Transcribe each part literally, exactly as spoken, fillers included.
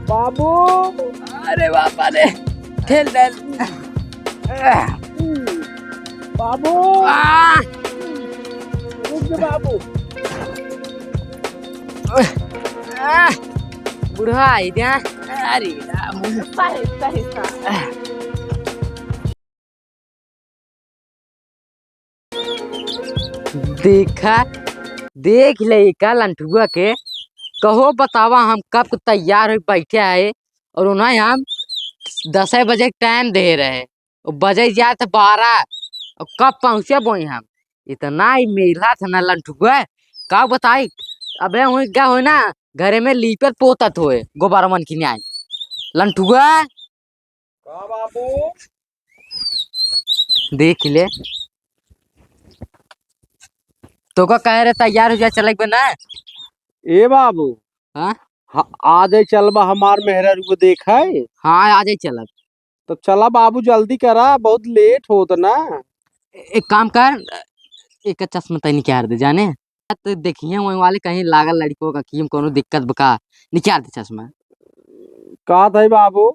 बाबू। अरे बाबा रे, ठेल डाल। बाबू। आ! रुक जा बाबू। आ! बुढ़ा आई जा। अरे राम। सही, सही, सही। देखा, देख ले का लंठुआ के, कहो बतावा हम कब के तैयार हो बैठे है और उन्हें हम दस बजे के टाइम दे रहे, और बजे जात बारह, और कब पहुँचे बोई हम। इतना ही मेला था ना लंठुआ, का बताई। अबे हुई क्या हो ना, घरे में लीपत पोतत होए गोबरवन की न्याय लंठुआ। का बाबू? देख ले। तो का कहे रहे, तैयार हो जा, चले बे ना। ए बाबू। हाँ? हाँ, आज ही चलबा हमार मेहरारू को देखे। हाँ, आज ही चलब। तो चला बाबू, जल्दी करा, बहुत लेट होत ना। ए-, एक काम कर, एक चश्मा तय निकाल दे जाने। तो देखिए वहीं वाले कहीं लागल लड़कों का, की कोनो दिक्कत बका, निकाल दे चश्मा। का था बाबू?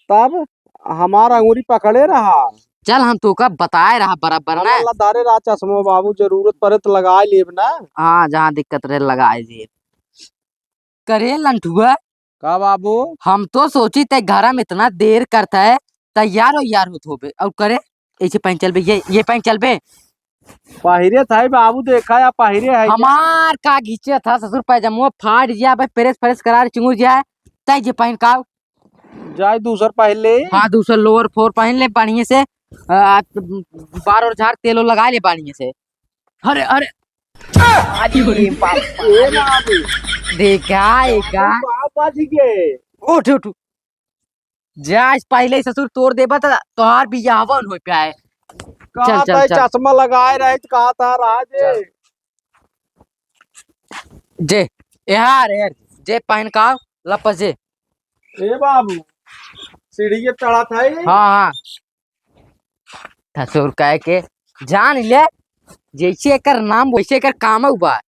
तब हमार अंगुरी पकड़े रहा। चल, हम तोका बताए रहा बराबर ना। अल्लाह दारे रहा चश्मो बाबू, जरूरत पड़े तो लगाए लेब ना। हाँ, जहाँ दिक्कत रहे लगाए लेब। करे लंठुआ। का बाबू? हम तो सोची ते घर में इतना देर करता है, तैयार हो यार होत होबे। और करे, ऐसे पहन चलबे, ये, ये पहन चलबे। पहिरे था बाबू, देखा या पहिरे है क्या? हमार का घींचे था ससुर, पैजामा फाट जाए, भाई प्रेस फ्रेस करा रे, चिंगुर जाए, तै जे पहन का जाए दूसर पहन ले। हाँ, दूसर लोअर फोर पहन ले बढ़िया से, आ, बार और झाड़ तेलो लगा ले बढ़िया से। अरे, अरे, अरे बाप रे। ए बाबू। देखा, एका। बाप बाजी के। उठ, उठ, उठ। जा, आज पहले ही ससुर तोड़ देबा त तोहार बियाहवा न हो पाए। चल, चल, चल। चश्मा लगाए रहे त कहा था राजे। चल। जे, यार, यार, जे पहन का लपस जे। ए बाबू, सीढ़ी के चढ़ा था ये? हाँ, हाँ। ससुर कहे के जान ले, जैसे एकर नाम वैसे एकर काम बा।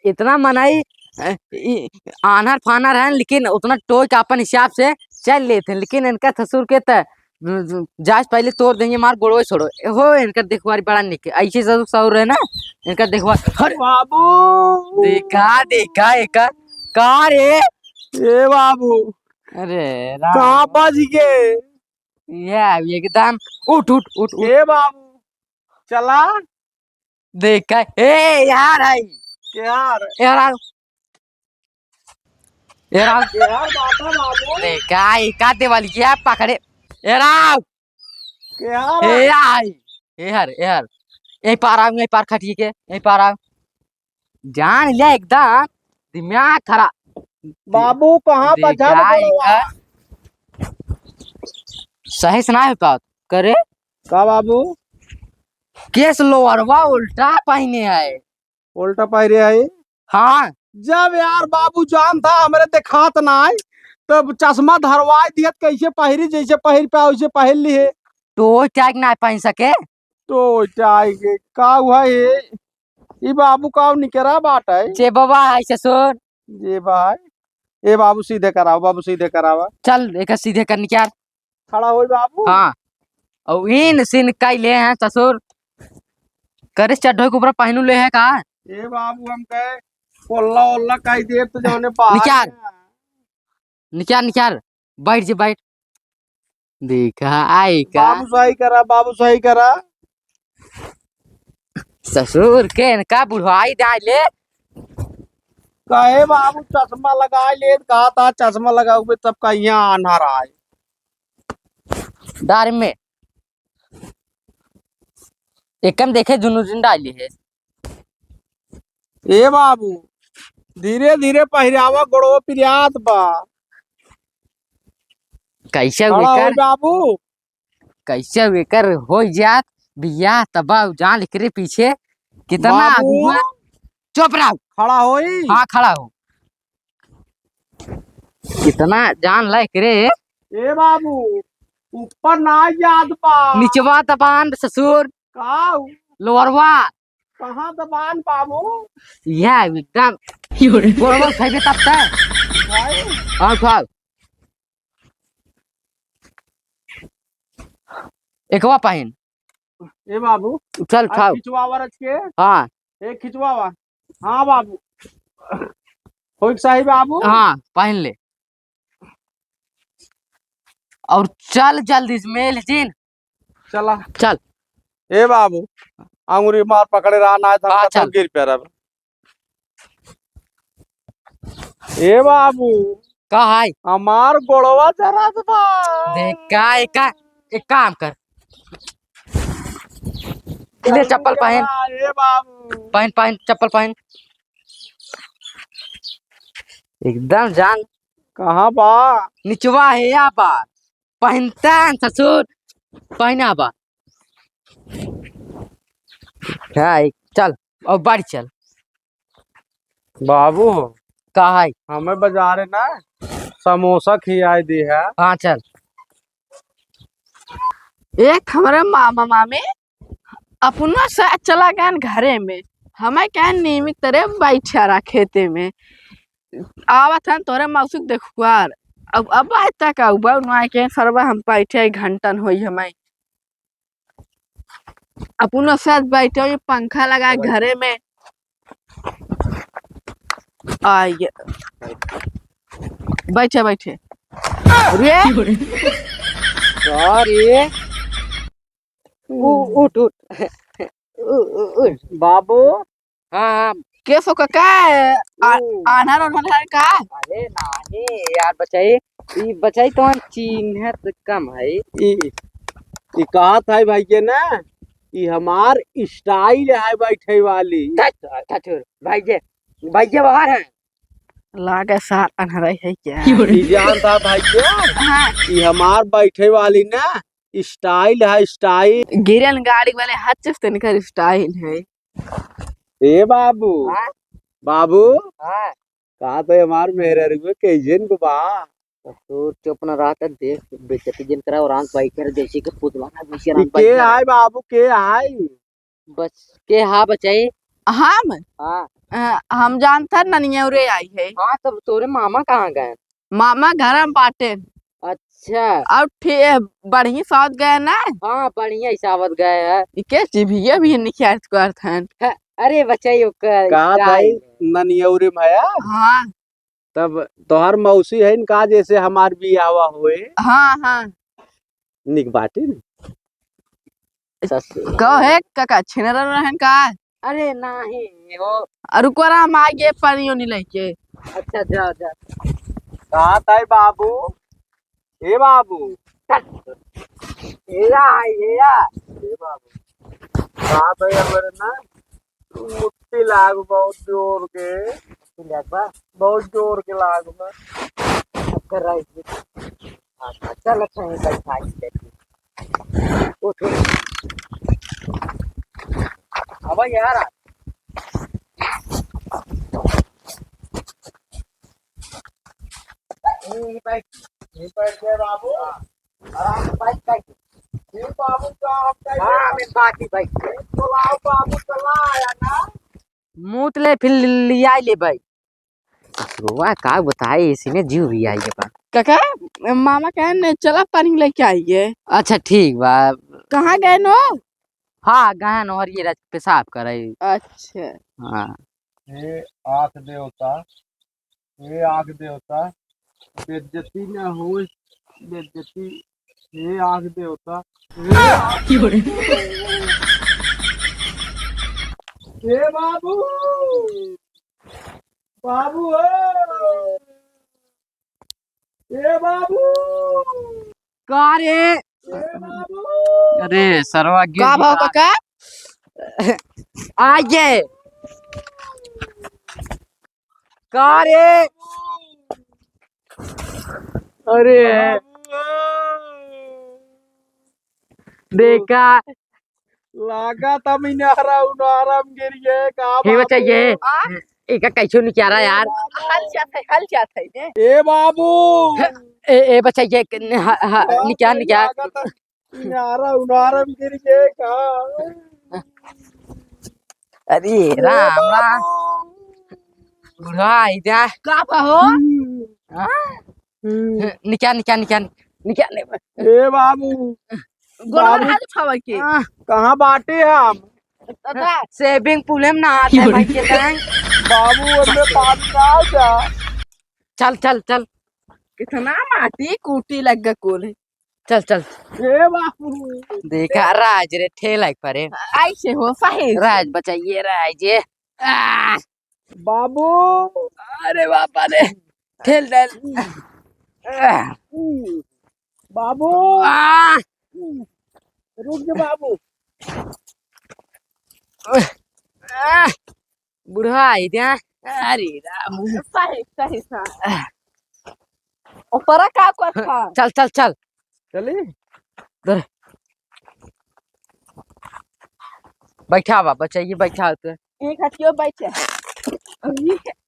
इतना मनई, अ, ई आन्हर फानर है, लेकिन उतना टोक अपन हिसाब से चल लेते हैं, लेकिन इनका ससुर के त जांच पहले तोड़ देंगे, मार गोड़वे छोड़ो। हो, इनका देखवारी बड़ा निक है। ऐसे ससुर ससुर है ना, इनका देखवार। अरे बाबू। देखा, देखा, एका, का रे? ए बाबू। अरे राम। कहाँ बज गए? ये एकदम उठ, उठ, उठ, उठ। ए बाबू, चला। देखा, ए यार है। यार। यार आओ। यार आओ। यार बाबा बाबू। देखा, एका देवलिया पकड़े। यार आओ। यार। ए आई। यार, यार। यही पार आओ, यही पार खटिए के, यही पार आओ। जान ले एकदम दिमाग खराब। बाबू, कहाँ पर देखा, झाड़ बोलवा? एका सही से ना हो पावत। करे? का बाबू? केस लोअरवा उल्टा पहिने है। उल्टा पहिरे है? हाँ। जब यार बाबू जान था हमरे देखात ना है, तब चश्मा धरवाए दिहत, कैसे पहिरी, जैसे पहिर पे वैसे पहिर ली है। तो वो क्या ना पहन सके? तो क्या है, का हुआ है? ई बाबू का निकरा बाटे? जे बाबा है ससुर। जे भाई, ए बाबू सीधे कराओ, बाबू सीधे करावा। चल, एक सीधे कर निकार। खड़ा होई बाबू। हाँ, और इन सीन काई ले हैं ससुर? करे चड्ढो के ऊपर पहनू ले है का? ए बाबू, हम कहे कोल्ला ओल्ला काई दे तो जौने बाहर निकार। निकार, निकार, बैठ जे, बैठ। देखा, आई का? बाबू सही करा, बाबू सही करा। ससुर के इनका बुढ़ाई डाले। कहे बाबू चश्मा लगाए ले, कहा था चश्मा लगाओगे तब का यहाँ आन्हर आए। डार में एकम देखे जुनू जिन डाली है। ए बाबू, धीरे धीरे पहिरावा, गोड़वा पिरात बा। कैसे खड़ा हो एकर, बाबू। कैसे एकर हो जात बियाह तब जान एकरे पीछे कितना बाबू। आगुआ। चुप रहो। खड़ा होई। हाँ, खड़ा हो। कितना जान ले एकरे। ए बाबू, ऊपर ना जात बा। निचवा दबान ससुर। का? लोअरवा। कहाँ दबान बाबू? यह एकदम। गोड़वा खइबे तब तक। भाई। आओ, खाओ। एकवा पहिन। ए बाबू, चल, आज ठाव। खिंचवावा रच के। हाँ। ए खिंचवावा। हाँ बाबू। होई सही बाबू। हाँ, पहिन ले। और चल जल्दी से मेल जिन। चला। चल। ए बाबू, अंगुरी मार पकड़े रहा, ना तो हम हाँ, कतौ चल। गिर पे रहब। ए बाबू। का है? हमार गोड़वा जरात बा। देख का, एक का, एक काम कर। ले चप्पल पहन। ए बाबू। पहन, पहन, चप्पल पहन। एकदम जान। कहाँ बा? निचवा है या बा। पहनता है ससुर। पहना बा। हाँ, एक, चल, और बाड़ी चल। बाबू, का है? हमें बाजारे ना समोसा खियाई दी है। हाँ, चल। एक हमरे मामा मामी अपना से चला गए घरे में, हमें क्या नीमिक तरे बैठा रहा खेते में। आवत हन तोरे मौसुक देखुआर। अब, अब आए तक आऊ बा, उन्हें के सरवा हम बैठे घंटन होई हमें। अपनो साथ बैठो, ये पंखा लगा घरे में। आ, ये। बैठे, बैठे। अरे! का रे? उ-, उठ, उठ। उ-, उ-, उठ। बाबू, हाँ, हाँ। के सो का, का है? आ-, ओ। आन्हर ओन्हर है का? अरे नाही यार बचाई, ई बचाई तो चिन्हत कम है। ई, ई कहत है भाई के ना, ई हमार style है बैठे वाली। धत, धतुर, भाई के, भाई के बाहर है। लागे सार अन्हरई है क्या? ई जानता भाई के? हाँ। ई हमार बैठे वाली ना, style है, style। गिरन गाड़ी वाले हाथ से तनिकर style है। ए बाबू। हाँ? बाबू। हाँ। का तो हमार मेहररुए कइजन को बा? तो तू चुप न रहा, तो देख, बेइज्जती जिन करा, आराम से बैठे रह, जैसे कि पुतला ना, वैसे आराम ई के बैठे रह। आय बाबू, के आय? बस, के हा बचाई? हम? हाँ। अ, हम जानता ननियौरे आई है। हाँ, तब तोरे मामा कहाँ गए? मामा घर में बाटे। अच्छा। और ठे-, बढ़िया साथ गए ना? हाँ, बढ़िया हिसाबत गए है। इके जीभिया भी निखारत करत हन। ह, अरे बचाई ओकर का style। भाई ननियौरे में है? हाँ। तब तोहार मौसी है इनका जैसे हमार बियाहवा होए। हाँ, हाँ। निक बाटे न। ससुर। कहो हे काका, छिनरा रहन का? अरे नाही हो। अरे रुको रा, हम आगे पानी ओनी लेके। अच्छा, जा, जा। कहाँ ताई बाबू? ए बाबू। एया, एया। ए बाबू। कहाँ ताई हमारे ना? मुट्ठी लाग बहुत जोर के। मुट्ठी लाग बा? बहुत जोर के लाग बा। अब कर रहा है। अच्छा, अच्छा, लगता है, बैठा ही बैठी। उठ, उठ। अब यार आ। ये बैठ, ये बैठ गए बाबू। आराम से बैठ, बैठ। ये बाबू का हम बैठ। हाँ, मैं बाकी बैठ। ये बुलाओ बाबू, चला आया ना। मूत ले, फिर लिया ले भाई। ससुरवा का बताए, इसी में जीव भी आई बा। काका, मामा कहे ने चला पानी लेके आइए। अच्छा, ठीक बा। कहाँ गए नो? हाँ, गए नो, और ये रात पेशाब करे। अच्छा। हाँ। हे आँख देवता, हे आँख देवता, बेइज्जती ना होए, बेइज्जती, हे आँख देवता, हे आँख देवता। हे बाबू, बाबू हो। ए बाबू। का रे? ए बाबू। अरे सरवा गिर का भाव गया। काका? आ ये। का रे? अरे। बाबू। देखा। लागत हम इनारा उनारा में गिर गए, का हे बाबू? बच्चा, ये, आ? एका कैसे निकारा यार? हल जात है, हल जात है, ने? ए बाबू! ए, ए बच्चा, ये, न-, ह-, ह-, बाप निकाल, रे, निकाल। लागत हम इनारा उनारा में गिर गए, का? अरे ए राम, राम। बाबू! बुढ़वा, इधर। का बा हो? हम्म। हाँ? हम्म। निकाल, निकाल, निकाल, निकाल। ए बाबू! गोड़वा बाबू। हाथ उठावे के। आह, कहाँ बाटी हम? दादा। Swimming pool में नहात है भाई के संग। बाबू, ओमे पानी ना आ जा। चल, चल, चल। कितना माटी कूटी लग गया कुल। चल, चल। ए बाबू। देखा राज रे, ठेला पर है। ऐसे हो, सही से। राज बचाइए, राज। आ! बाबू। अरे बाबा रे, ठेल दे। आ! बाबू। आ! रुक जा बाबू। आ! बुढ़वा आई दिया। अरे राम। सही, सही, सही। ऊपरा का कर था? चल, चल, चल। चली? धर। बैठा बा, बचइये, बैठा होते। एक हटियो बैठे।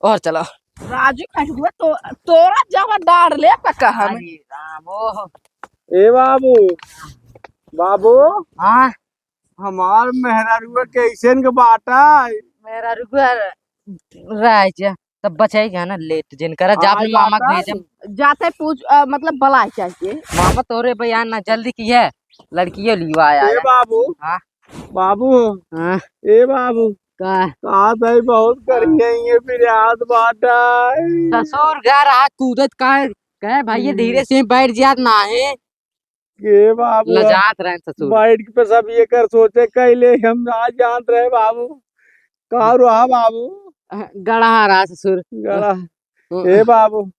और चलो। राजू खटुआ तो, तोरा जब डार ले पका हम। अरे राम, ओहो। ए बाबू, बाबू। हाँ? हमार मेहरारुआ कैसन के बाटा? मेहरारुआ राज, तब बचाई गया ना लेट, जिनकरा जा अपने मामा के भेजम। जाते पूछ, अ, मतलब बलाई चाहिए। मामा तोरे बयान ना जल्दी की है, लड़कियों लिवा आया ए है। बाबू। हाँ। बाबू। हाँ। ए बाबू। का? का सही बहुत करिए ये फिर याद बाटा। ससुर घर आ कूदत का है, कहे भाई ये हम्म। धीरे से बैठ जात ना है। के बाबू, लजात रहे ससुर। बैठ के सब ये कर सोचे कैले, हम ना जानत रहे बाबू। का रहा बाबू? गड़ा रहा ससुर। गड़ा। हम्म। ए बाबू,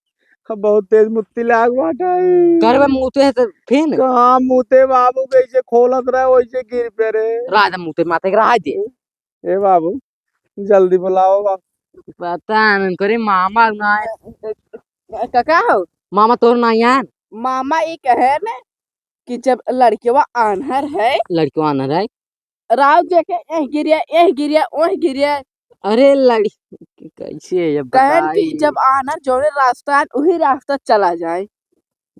अब बहुत तेज मुत्ती लाग बाटा है। करबे मुते है तो फिर? कहाँ मुते बाबू, कैसे खोलत रहे वैसे गिर पे रे। राजा मुते माते के रहा दे। ए बाबू, जल्दी बुलाओ बाबू। पता नहीं करे मामा ना आए। का, का हो? मामा तोर ना यार। मामा ई कहे न कि जब लड़कवा आन्हर है, लड़कवा आन्हर है। राव जे के एह गिरिया, एह गिरिया, ओह गिरिया। अरे लड़ी, कैसे ये कहन कि बताई? जब आन्हर जौने रास्ता आन, उही रास्ता चला जाए।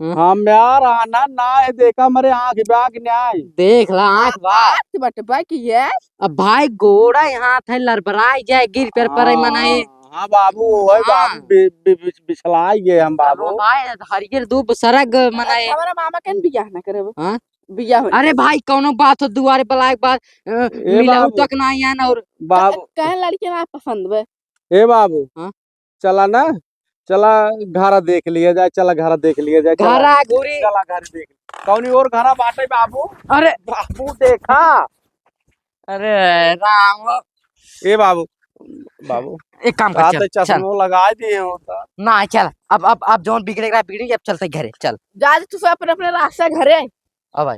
हम्म। हम यार आन्हर ना है, देखा मरे आँख बाग न्याय। देख ला, आँख बाग। बात बटबा की है। अब भाई गोड़ा यहाँ थे लरबराई जाए, गिर पर परे हाँ, मनाए। हाँ बाबू, ओहे हाँ। बाबू, बि-, बि-, बि-, बिछलाई गए हम अब बाबू। भाई हरियर दूब सरग मनाए। हमारा मामा के बियाह ना करे वो। हाँ? बियाह हो। अरे भाई, कौनो बात हो, दुआरे बलाए के बाद, अ, ए मिलाऊ बाबू। तक ना आन और बाबू। कहे लड़के ना पसंद बे। ए बाबू। हाँ? चला ना, चला घरा देख लिया जाए, चला घरा देख लिया जाए, चला। घरा घूरी। चला घर देख। कौनी और घरा बाटे बाबू? अरे। बाबू देखा। अरे राम। ए बाबू, बाबू। एक काम कर, का चल, तो चश्मो चल। लगा दिए हो तो। ना, चल, अब, अब, अब जौन बिगड़े के रहा, बिगड़ी, अब चलते घरे, चल। जा, जा, तू सब अपने, अपने रास्ता घरे। अब भाई।